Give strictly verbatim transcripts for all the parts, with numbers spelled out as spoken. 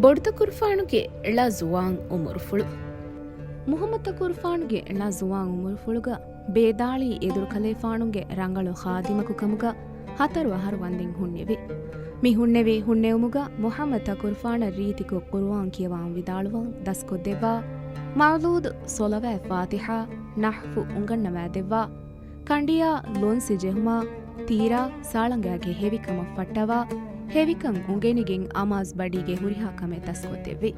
ބޮޑުތަކުރުފާނުގެ ޅަ ޒުވާން އުމުރުފުޅު. މުޙައްމަދުތަކުރުފާނުގެ ޅަ ޒުވާން އުމުރުފުޅުގަ ބޭދާޅީ އެދުރުކަލޭފާނުގެ ރަނގަޅު ޚާދިމަކު ކަމުގަ ހަތަރު އަހަރު ވަންދެން ހުންނެވި. މި ހުންނެވި ހުންނެވުމުގަ މުޙައްމަދުތަކުރުފާނަށް ރީތިކޮށް ޤުރުއާން ކިޔަވާން ވިދާޅުވާން ދަސްކޮށްދެއްވާ، މައުލޫދު، ޞަލަވާތް ފާތިޙާ، ނަޙްވު އުނގަންނަވާދެއްވާ، ކަނޑިޔާ ލޮންސި ޖެހުމާ، ތީރާ ސާޅަނގާގެ ހެވިކަމަށް ފައްޓަވާ، ހެވިކަން އުނގެނިގެން އަމާޒު ބަޑީގެ ހުރިހާ ކަމެއް ދަސްކޮށްދެއްވި.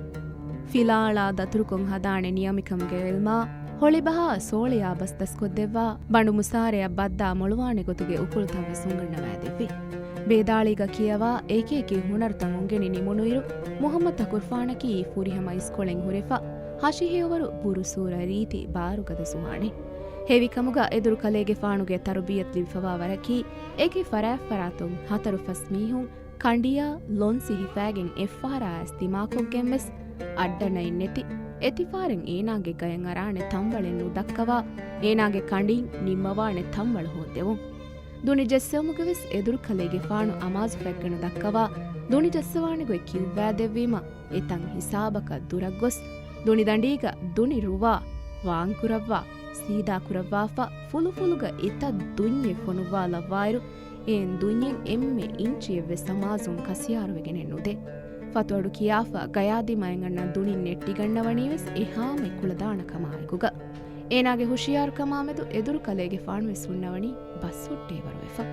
ފިލާޅާ ދަތުރުކޮށް ހަދާނެ ނިޔަމިކަމުގެ ޢިލްމާ، ހޮޅިބަހާ ސޯޅިޔާ ބަސް ދަސްކޮށްދެއްވާ، ބަނޑު މުސާރަޔަށް ބައްދާ މޮޅުވާނެ ގޮތުގެ އުކުޅުތައްވެސް އުނގަންނަވާދެއްވި. ބޭދާޅީގަ ކިޔަވާ އެކިއެކި ހުނަރުތައް އުނގެނި ނިމުނުއިރު، މުޙައްމަދުތަކުރުފާނަކީ ފުރިހަމަ އިސްކޮޅެއް ހުރެފަ، ހަށި ހެޔޮވަރު ބުރުސޫރަ ރީތި ބާރުގަދަ ޒުވާނެއް. ހެވިކަމުގަ އެދުރުކަލޭގެފާނުގެ ތަރުބިޔަތު ލިބިފަވާ ވަރަކީ، އެކި ފަރާތްފަރާތުން ހަތަރު ފަސް މީހުން ކަނޑިޔާ ލޮންސި ހިފާގެން އެއްފަހަރާވެސް ދިމާކޮށްގެންވެސް، އައްޑަނައެއް ނެތި، އެތިފާރެއް އޭނާގެ ގަޔަށް އަރާނެ ތަންވަޅެއް ނުދައްކަވާ، އޭނާގެ ކަނޑިން ނިންމަވާނެ ތަންވަޅު ހޯއްދެވުން. ދުނި ޖެއްސެވުމުގަވެސް އެދުރުކަލޭގެފާނު އަމާޒު ފަތްގަނޑު ދައްކަވާ، ދުނި ޖައްސަވާނެ ގޮތް ކިޔުއްވާދެއްވީމަ، އެތަން ހިސާބަކަށް ދުރަށްގޮސް، ދުނިދަނޑީގަ ދުނި ރުވާ، ވާންކުރައްވާ، ސީދާކުރައްވާފަ، ފުލުފުލުގަ އެތައް ދުންޏެއް ފޮނުއްވާލައްވާއިރު، އެއިން ދުންޏެއް އެންމެ އިންޗިއެއްވެސް އަމާޒުން ކަސިޔާރުވެގެނެއް ނުދޭ. ފަތުއަޑު ކިޔާފަ، ގަޔާދިމާއިން އަންނަ ދުނިން ނެއްޓިގަންނަވަނީވެސް އެހާމެ ކުޅަދާނަ ކަމާއެކުގަ. އޭނާގެ ހުޝިޔާރުކަމާމެދު އެދުރުކަލޭގެފާނުވެސް ހުންނަވަނީ ބަސްހުއްޓޭވަރުވެފަ.